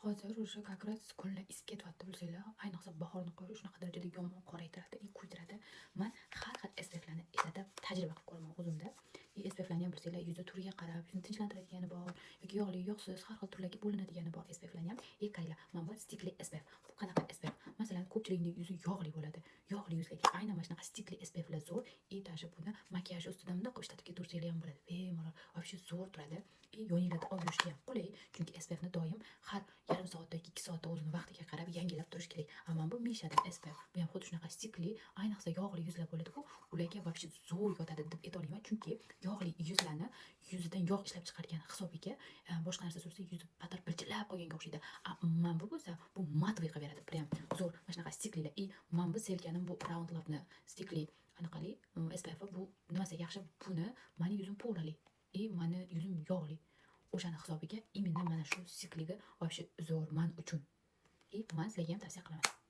Hozir уже как раз kunlar isib ketyapti, bilsanglar. Ayniqsa bahorni quyoshi shunaqa darajada yomon qoraytiradi и kuydiradi. Man har xil SPFlarni ishlatib, tajriba qilib ko'raman o'zimda. И SPFlarni ham, bilsanglar, yuzi turiga qarab, yuzni tinchlantiradigani bor yoki yog'li, yog'siz, har xil turlarga bo'linadigani bor SPFlarni ham. И qaranglar, mana bu стикli SPF. Bu qanaqa SPF? Masalan, ko'pchilikning yuzi yog'li bo'ladi. Yog'li yuzlarga aynan mana shunaqa стикli SPFlar zo'r. И даже buni makiyaj ustida bundoq qilib ishlatib ketaversanglar ham bo'ladi. Bemalol, вообще zo'r turadi. И yoninglarda olib yurishga ham qulay, chunki SPFni doim har yarim soatda yoki 2 soatda o'zini vaqtiga qarab yangilab turish kerak. A mana bu Mishadan SPF. Bu ham xuddi shunaqa стикli, ayniqsa yog'li yuzlar bo'ladi-ku, ularga вообще zo'r yotadi deb ayta olaman, chunki yog'li yuzlarni yuzidan yog' ishlab chiqargan hisobiga boshqa narsa sursa, yuzi patir biljillab qolganga o'xshaydi. A mana bu bo'lsa, bu матовый qilib beradi. Прям zo'r mana shunaqa стикlilar. И mana bu sevganim, bu Round Labni стикli anaqali SPF. Bu nimasi yaxshi? Buni mani yuzim порали и mani yuzim yog'li. O'shani hisobiga именно mana shu стикligi вообще zo'r man uchun. И man sizlarga ham tavsiya qilaman.